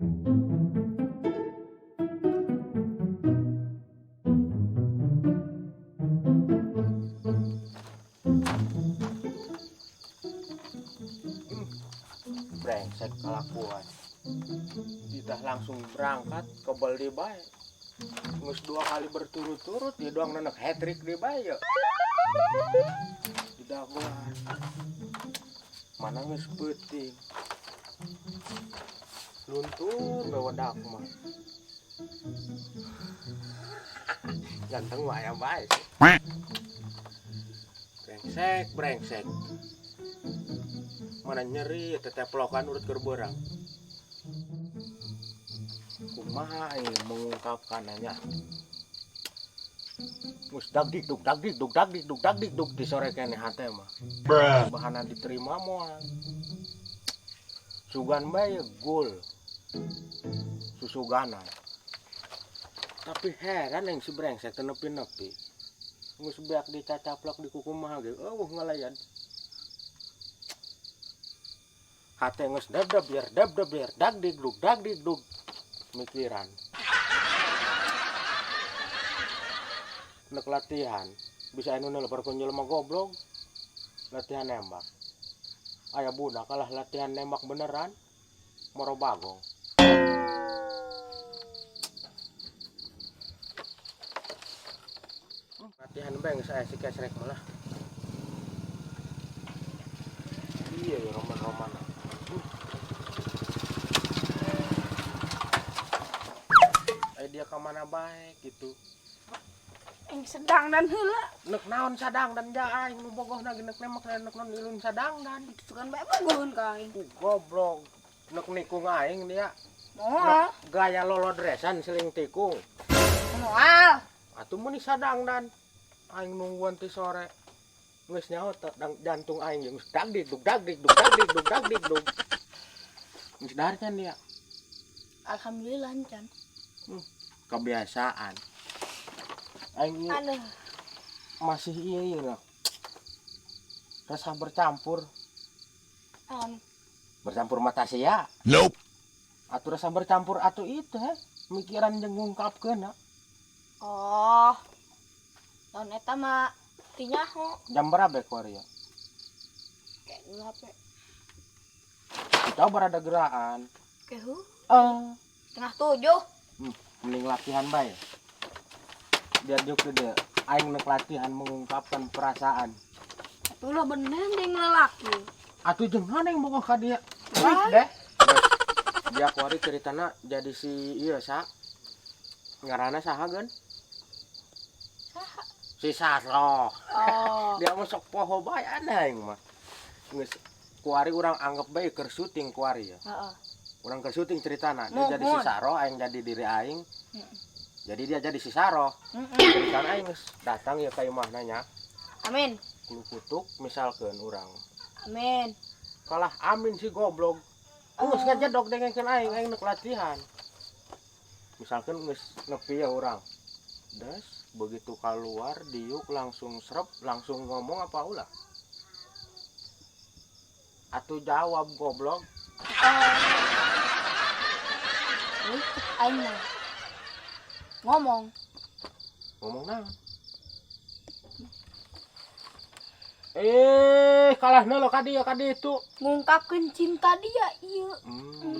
Brengsek kelakuan. Kita langsung berangkat ke beli bae. Geus dua kali berturut-turut dia doang nenek hat trick di bae ya. Di dagoan. Mana geus peuting. Luntur bawa mah. Ganteng mah aya bae sih. Brengsek, brengsek. Mana nyeri teteplokan urut keur beurang. Kumaha aing mengungkapkannya. Geus dagdikduk dagdikduk dagdikduk dagdikduk di sore keneh hate mah. Bahana diterima moal. Sugan bae gol. Susuganan. Tapi heran yang si brengsek teu nepi-nepi. Geus beak dicacaplok di kukumaha ge eueuh ngalayan. Hate geus dab biar dab biar dagdikduk dagdikduk mikiran. Nek latihan bisa anu nelpon ku jelema goblok latihan nembak. Aya budak kalah latihan nembak beneran moro bagong. Latihan bae geus aya si kesrek malah. Iya ya roman-roman. Aya dia ka mana bae gitu. Aing sedang dan heula. Nek naon sadang dan ja aing nu bogohna ge nek nembak nek naon ilun sadang dan. Itu kan bae bogoheun ka aing. Ku goblok. Nek nikung aing dia. Moal. Gaya lolodresan seling tikung. Moal. Atuh meuni sadang dan aing nungguan ti sore. Geus nyaho jantung aing geus dagdikduk dagdikduk dagdikduk dagdikduk. Geus dahar can dia. Alhamdulillah can. Kebiasaan. Aing ieu Aduh. masih ieu ieu lah. Resah bercampur. Bercampur mata sia. Nope. Atuh resah bercampur atuh itu he. Mikiran jeung ngungkapkeun. Oh. Laun eta mah teu nyaho. Jam berapa kuari ya? Kayak dulu HP. Kita berada gerakan. Kehu? 6:30. Mending latihan bae. Biar juk gede. Aing nek latihan mengungkapkan perasaan. Atuh lah bener jeung lelaki. Atuh jeung mana yang bogoh ka dia? Wih, deh. Dia kuari ceritana jadi si ieu sa. Ngaranna saha geun? Saha? Si Sarlo. Oh. Dia mah sok poho bae aneh aing mah. Geus kuari urang anggap bae keur syuting kuari ya. Heeh. Urang keur syuting ceritana, dia jadi si Muhun. Saro, aing jadi diri aing. Heeh. Jadi dia jadi si Saro. Heeh. Ceritana aing geus datang ya ka imahna nya. Amin. Kulukutuk misalkeun urang. Amin. Kalah amin si goblok. Geus ngajedog dengekeun aing, aing nek latihan. Misalkeun geus nepi ya urang. Des begitu keluar diuk langsung serep langsung ngomong apa ulah? Atuh jawab goblok. Aing mah ngomong. Ngomong naon? Kalah lo ka dieu ka ditu. Ngungkapkeun cinta dia ieu.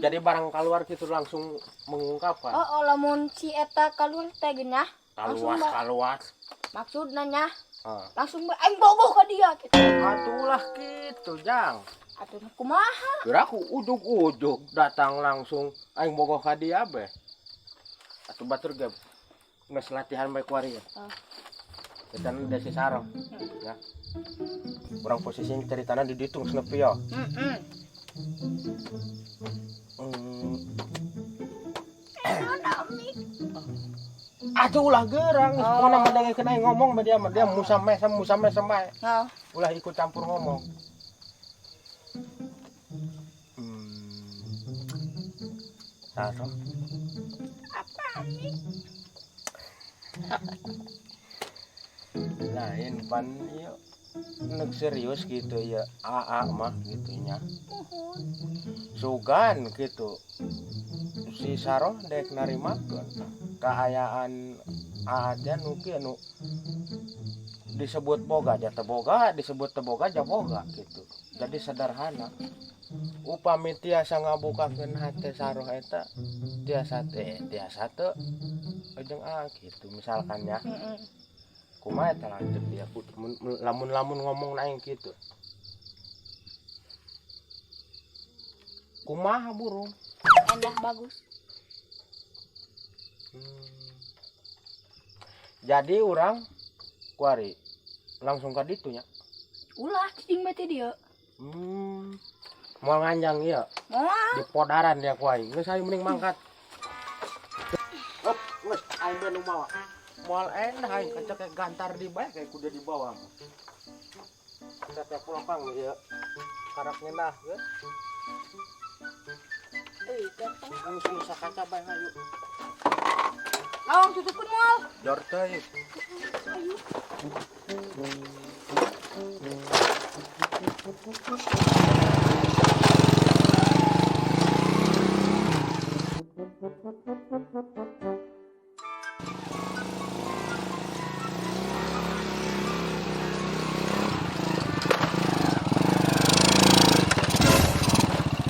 Jadi barang keluar gitu langsung mengungkapkan. Oh, lamun si eta keluar teh geunah. Kaluas, kaluas. Maksudna nya. Langsung bae aing bogoh ka dia gitu. Atulah kitu, Jang. Atuh kumaha? Kira aku ujug-ujug datang langsung aing bogoh ka dia be. Atuh batur ge geus latihan bae kuari ya. Kita udah si Sarong. Ya. Kurang posisi ceritana di ditu geus nepi ya. Heeh. Atuh ulah gerang, pokona mah dengekeun aing ngomong mah dia mah dia musameh musameh bae. Heeh. Ulah ikut campur ngomong. Sarong. Apa nih? Lain pan ieu nek serius gitu ya AA mah gitunya. Sugan gitu. Si Saroh dek narimakeun kaayaan aja nu kieu nu disebut boga ja teu boga, disebut teu boga ja boga gitu. Jadi sederhana. Upami tiasa ngabukakeun hate Saroh eta tiasa teh tiasa teu jeung A gitu misalkan ya. Kumaha eta lanceuk dia lamun-lamun ngomong aing kitu. Kumaha burung? Endah bagus. Jadi urang kuari langsung ka ditu nya. Ulah cicing bae teh dieu. Moal nganjang ieu. Moal. Di podaran dia ku aing. Geus aing mending mangkat. Up, geus aing bae nu mawa. Moal endah aing kacek gantar di bae kayak kuda di bawah. Kita pulang ieu. Karak ngeunah geus. Ganteng. Langsung sakaca bae hayu. Lawang tutupun moal. Jor teuing. Ayo.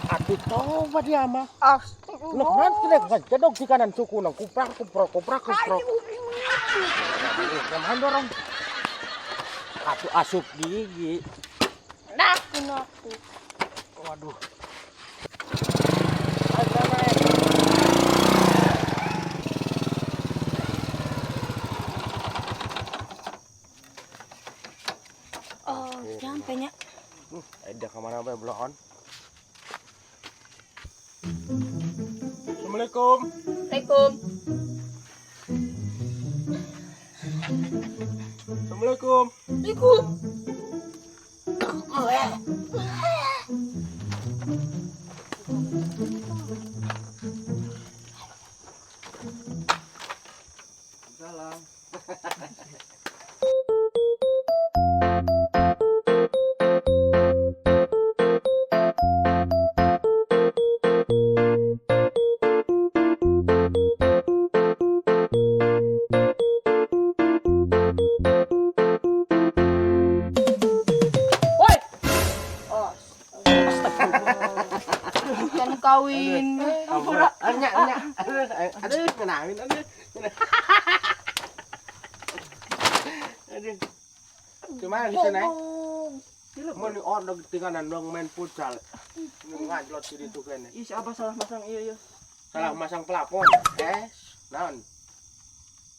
Atuh coba dia mah. Astagfirullah. Noh, nanti deh, ngedog di kanan suku nang kuprak kuprok kuprak kuprok. Kumaha dorong. Atuh asup gigi. Nah, kuno aku. Waduh. Oh, nyampe nya. Ada kemana bae bloon? Assalamualaikum. Assalamualaikum. Assalamualaikum. Assalamualaikum. Salam. Woi. Oh. Kan kawin. Ampura. Nya nya. Aduh, aduh, kenalin aduh. Aduh. Cuma di sana. Mau di order di kanan dong main futsal. Ngajlot di ditu kene. Ih, si Abah salah masang iya iya. Salah masang plafon. Naon?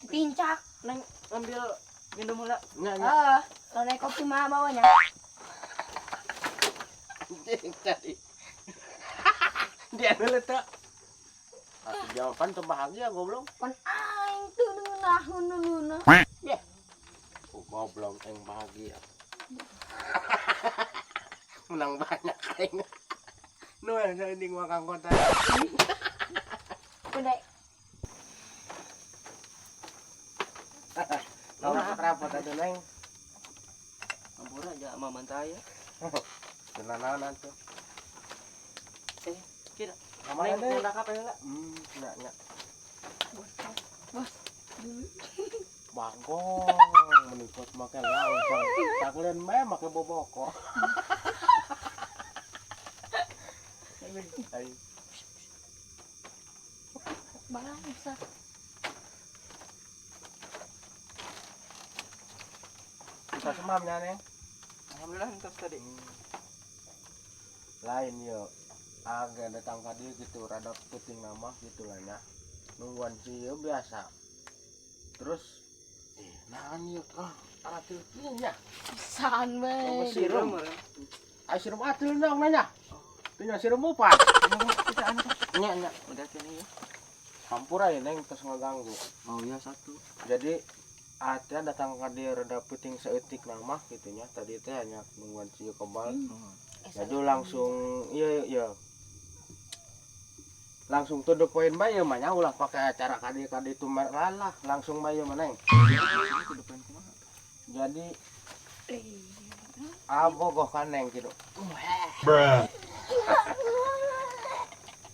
Pincak. Neng ngambil minum heula. Nya nya. Ah, kalau naik kopi mah bawanya. Anjing tadi. Dia letak. Atuh jawaban teu bahagia goblok. Pan aing teu ngeunah ngeunah. Ya. Oh, goblok yang bahagia. Menang banyak aing. Nu yang saya di Kang Kota. Udah. Lawan repot atuh neng. Ampura aja mama saya. Tenang atuh. Kira. Kamana Neng, deui? neng dakap heula. Nya nya. Bos. Bagong menikot make langsung. Takleun bae make boboko. Ayo. Bangsa. Kita semamnya neng. Alhamdulillah entos tadi. Lain yo. Agak datang ka dieu gitu rada puting nama gitu lah nya. Nungguan si ieu biasa. Terus naon ieu atil kieu nya. Pisan Oh, bae. sirum. Ai sirum atil dong nanya. Teu nya sirum upat. Kita anu Nya nya. udah kene ya. Hampura ya neng terus ngeganggu. Oh iya satu. Jadi Atia datang ka dieu rada puting saeutik nama gitu nya. Tadi teh hanya nungguan si ieu kebal. Jadi langsung iya iya. Langsung to the point bae ieu mah nya ulah pakai acara kadi-kadi itu lah langsung bae ieu mah neng. To the point kumaha? Jadi abogoh ka neng gitu.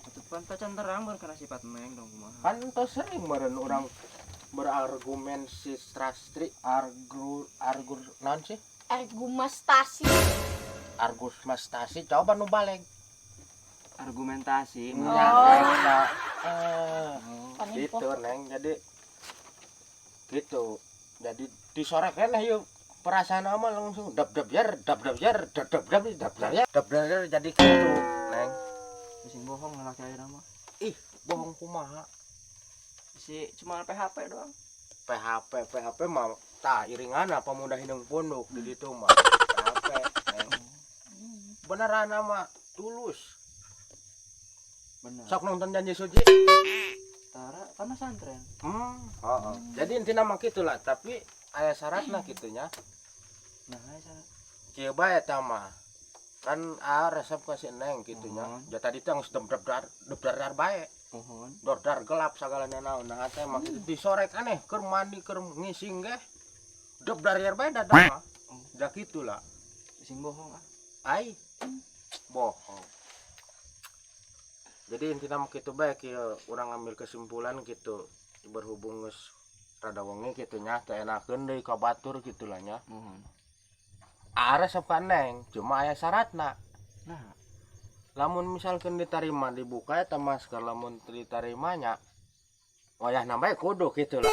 Atuh Pan tacan terang baru karena sifat neng dong kumaha. Kan tos sering meureun urang berargumen si strastri argu argur naon sih? Argumentasi. Argumentasi coba nu baleg. Argumentasi. Nya, Oh. eta. Eh, Oh. gitu neng, jadi gitu, jadi disorek kan yuk perasaan ama langsung dap dap jar dap dap jar dap dap dap dap dap jar dap dap jar, jadi gitu neng. Bising bohong lelaki ayeuna mah. Ih, bohong kumaha? Si cuma PHP doang. PHP PHP mah tah iringan apa mudah hidung pondok di ditu mah PHP neng. Beneran ama tulus. Bener. Sok nonton Janji Suci. Tara kan pesantren. Heeh. Jadi intinya mah kitu lah, tapi aya syaratna kitu nya. Nah, aya syarat. Kieu bae eta mah. Kan a resep ka si Neng kitu nya. Mohon. Ja tadi teh geus debdar debdar bae. Mohon. Dordar gelap sagalana naon. Nah teh mah kitu disorek aneh keur mandi keur ngising ge. Debdar yer bae dadah mah. Ja kitu lah. Bising bohong ah. Ai. Bohong. Jadi intinya mah kitu bae kieu urang ngambil kesimpulan gitu, berhubung geus rada wengi kitu nya teu enakeun deui ka batur kitu lah nya. Mohon. Aa resep ka Neng, cuma aya syaratna. Nah, Lamun misalkan diterima dibuka eta masker, lamun teu diterima nya wayahna bae kudu kitu lah.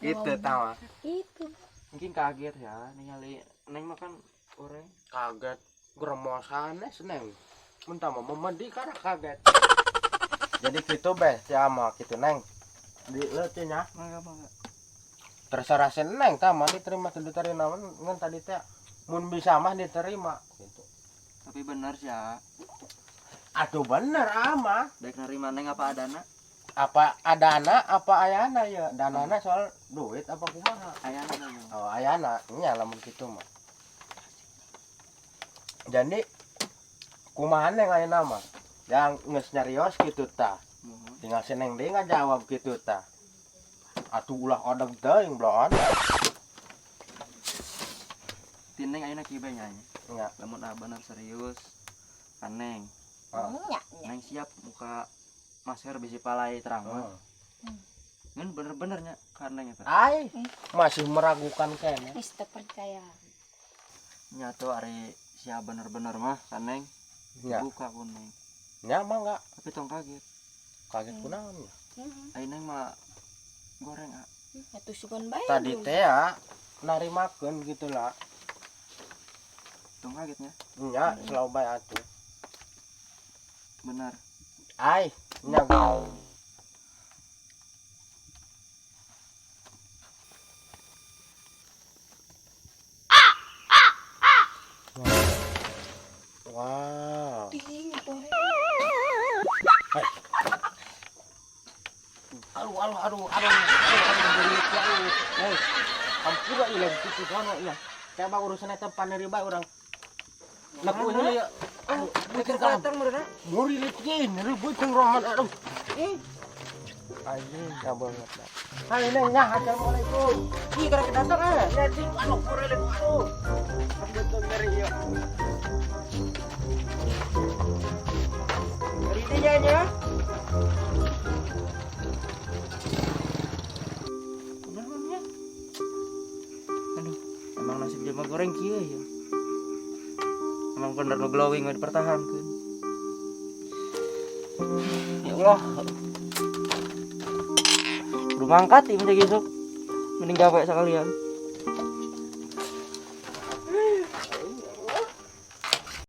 Gitu tah mah. Itu. Mungkin kaget ya ningali Neng makan goreng. Kaget gremosan Neng. Mun tah mah memedi karena kaget. Jadi gitu beh si ama kitu Neng. Di leutik nya. Mangga mangga. Terserah si Neng tah mah diterima teu diterima ngan tadi teh mun bisa mah diterima gitu. Tapi bener sih ya. Aduh bener ama. Daek nerima Neng apa adana? Apa adana apa ayana ya? Danana soal duit apa kumaha? Ayana dong. Oh, ayana nya lamun kitu mah. Jadi kumaha Neng ayeuna mah? Yang geus nyarios kitu tah. Mohon. Tinggal si Neng deui ngajawab kitu tah. Atuh ulah odeg teuing bloon. Ti Neng ayeuna kieu bae nya. Nya. Lamun ah bener serius ka Neng. Ah. Nya, nya. Neng siap muka masker bisi palai terang mah. Heeh. Ngan bener-bener nya ka Neng eta. Ai, masih meragukan kene. Geus teu percaya. Nya tuh ari sia bener-bener mah ka Neng. Nya. Buka ku Neng. Nya mah enggak Tapi tong kaget. kaget kunaon ya. Heeh. Ai Neng mah goreng ah. Atuh sugan bae. Tadi teh ya narimakeun gitu lah. Tong kagetnya. Nya selalu bae atuh. Bener. Ai, nya gua. Wow. Ting poe. Aduh, aduh, aduh, aduh, aduh, aduh, aduh, aduh. Hampura ieu lagi kitu sono ieu. Coba urusan eta paneri bae urang. Nah, ku heula ya. Aduh, beuteung kalam. Datang meureun. Murilit ye, nyeri beuteung roman aduh. Ih. Anjing, banget. Hai Neng, nah, assalamualaikum. Ih, karek datang ah. Ya, cing, aduh, murilit, aduh. Beuteung nyeri ieu. Dari dinya nya. Kunaon nya? Aduh, emang nasib jelema goreng kieu ya. Emang bener nu glowing we dipertahankeun. Ya Allah. Udah mangkat ieu teh gitu. Mending gawe sekalian.